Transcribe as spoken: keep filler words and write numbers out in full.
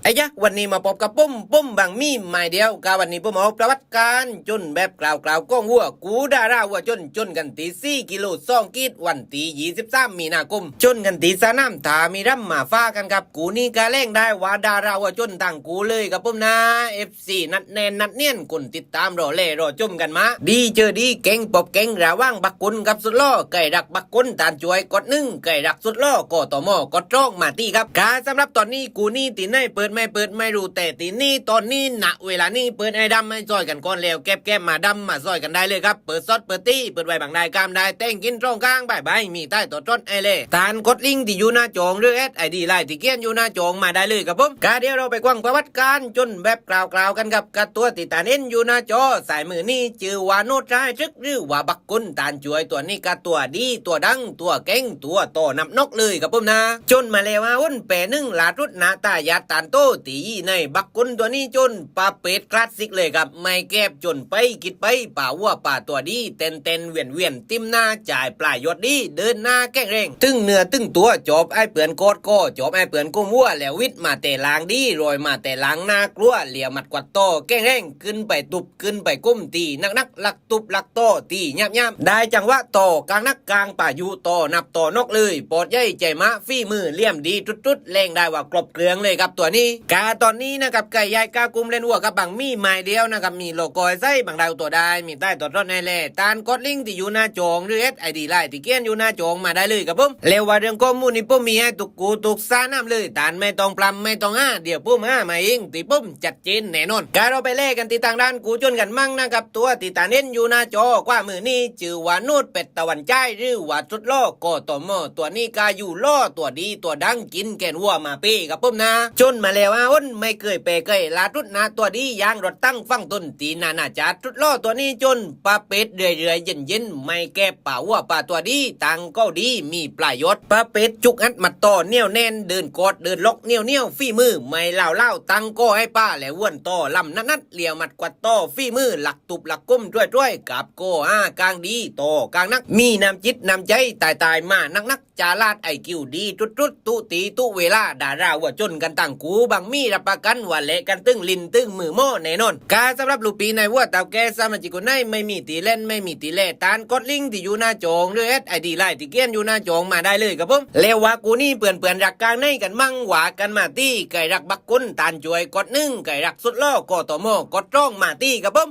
อ้ยะ วันนี้มาพบกับผม ผมบังหมีไม้เดียว กาวันนี้ผมเอาประวัติการจนแบบกล่าวๆของวัว กูดาราวัวจน จนกันตี้สี่กิโลสองขีด วันตี้ยี่สิบสามมีนาคม จนกันตี้สนามถ้ามีรำมาฝากกันครับ กูนี้กาแรงได้ว่าดาราวัวจนตังกูเลยครับผมนะ เอฟซี นัดแน่นนัดเนียน คนติดตามรอแลรอชมกันมา ดีเจอดี แก๊งปอบแก๊งระหว่างบักกุนกับสุดหล่อ ใครรักบักกุนตานช่วยกดหนึ่ง ใครรักสุดหล่อ กตม กดสองมาตี้ครับ กาสำหรับตอนนี้กูนี้ตี้ไหนเปิดไม่เปิดไม่รู้ แต่ตี้นี้ตอนนี้ ณ เวลานี้เปิดให้ดำให้ซอยกันก่อนแล้ว แก็บแก็บมาดำมาซอยกันได้เลยครับ เปิดสดเปิดตี้ เปิดไว้บังได้กามได้ แต่งกินตรงกลางบ่ายบ่าย มีใต้ต่อต้นไอเล่ ตานกดลิงก์ตี้อยู่หน้าจอง หรือแอดไอดีไลน์ตี้เขียนอยู่หน้าจองมาได้เลยครับผม กาเดี๋ยวเราไปกว้างประวัติการจนแบบกล่าวๆกันครับ กาตัวตี้ตานเห็นอยู่หน้าจอ ซ้ายมือนี้ ชื่อว่าโนดร้ายจึก หรือว่าบักกุนตานช่วย ตัวนี้กาตัวดี ตัวดัง ตัวแก๊ง ตัวต่อนับนกเลยครับผมนะ จนมาแล้วว่าอ้นแปรหนึ่ง ลาดรุดหน้าตายาดตานโต ตี้ในบักกุนตัวนี้จนประเภทคลาสสิกเลยครับ ไม่แก็บจนไปคิดไป ป่าวัวป่าตัวดี เต้นเต้นเวียนเวียน ติมหน้าจ่ายปลายยอดดี เดินหน้าแข็งแรง ตึงเนื้อตึงตัว จอบไอ้เปื่อนกอดก็ จอบไอ้เปื่อนกุมวัว แล้ววิดมาแต่หลังดี รอยมาแต่หลังหน้ากลัว เหลียวหมัดกวาดต่อแข็งแรง ขึ้นไปตุบ ขึ้นไปกุมตี้หนักๆ ลักตุบลักต่อตี้หยาบๆ ได้จังหวะต่อกลางนักกลางป่าอยู่ต่อนับต่อนกเลย ปอดใหญ่ใจมะ ฝีมือเหลี่ยมดีจุดๆ แรงได้ว่าครบเครื่องเลยครับตัวนี้ กาตอนนี้นะครับ ไก่ยายกากุมเล่นวัวกับบังหมีไม้เดียวนะครับ มีโลโก้ใส่บังดาวตัวได้ มีใต้ต่อต้นไอเล่ ตานกดลิงก์ตี้อยู่หน้าจอง หรือแอดไอดีไลน์ตี้เขียนอยู่หน้าจองมาได้เลยครับผม แล้วว่าเรื่องข้อมูลนี้ผมมีให้ทุกกูทุกสนามเลย ตานไม่ต้องปลำไม่ต้องหา เดี๋ยวผมหามาเอง ตี้ผมจัดเจนแน่นอน กาเราไปแลกกันตี้ทางด้านกูจนกันมั่งนะครับ ตัวตี้ตานเห็นอยู่หน้าจอขวามือนี้ ชื่อว่าโนดเป็ดตะวันใจ หรือว่าสุดหล่อ กตม ตัวนี้กาอยู่หล่อ ตัวดี ตัวดัง กินแกนวัวมาเป้ครับผมนะ จนมาแล้วอาอ้นไม่เคยแปรเคยลาดรุดหน้าตัวดี อย่างรถตั้งฟังต้นตี้นานาจาด สุดหล่อตัวนี้จนประเภทเรื่อยๆ เย็นๆ ไม่แก็บป่าวัวป่าตัวดี ตังก็ดี มีปลายยอด ประเภทจุกอัดหมัดต่อเหนียวแน่น เดินกอดเดินล็อกเหนียวๆ ฝีมือไม่เล่าเล่า ตังก็ให้ป้าและอ้วนต่อลำนัดๆ เหลียวหมัดกวาดต่อ ฝีมือหลักตุบหลักกุมช่วยๆ กับก็อ้ากลางดีต่อกลางนัก มีน้ำจิตน้ำใจตายๆ มานักๆ จาลาดไอคิวดีจุดๆ ตุตีตุเวลา ดาราวัวจนกันตังกูบังหมีรับประกันว่าแลกกันตึงลิ้นตึงมือหม้อแน่นอน กาสำหรับลูกปีในวัวเต่าแก่สมาชิกคนไหนไม่มีตี้เล่นไม่มีตี้แล ตานกดลิงก์ตี้อยู่หน้าจอง หรือแอดไอดีไลน์ตี้เขียนอยู่หน้าจองมาได้เลยครับผม แล้วว่ากูนี้เปื่อนๆ รักกลางไหนกันมั่ง ว่ากันมาตี้ ไก่รักบักกุนตานช่วยกดหนึ่ง ไก่รักสุดหล่อ กตม กดสองมาตี้ครับผม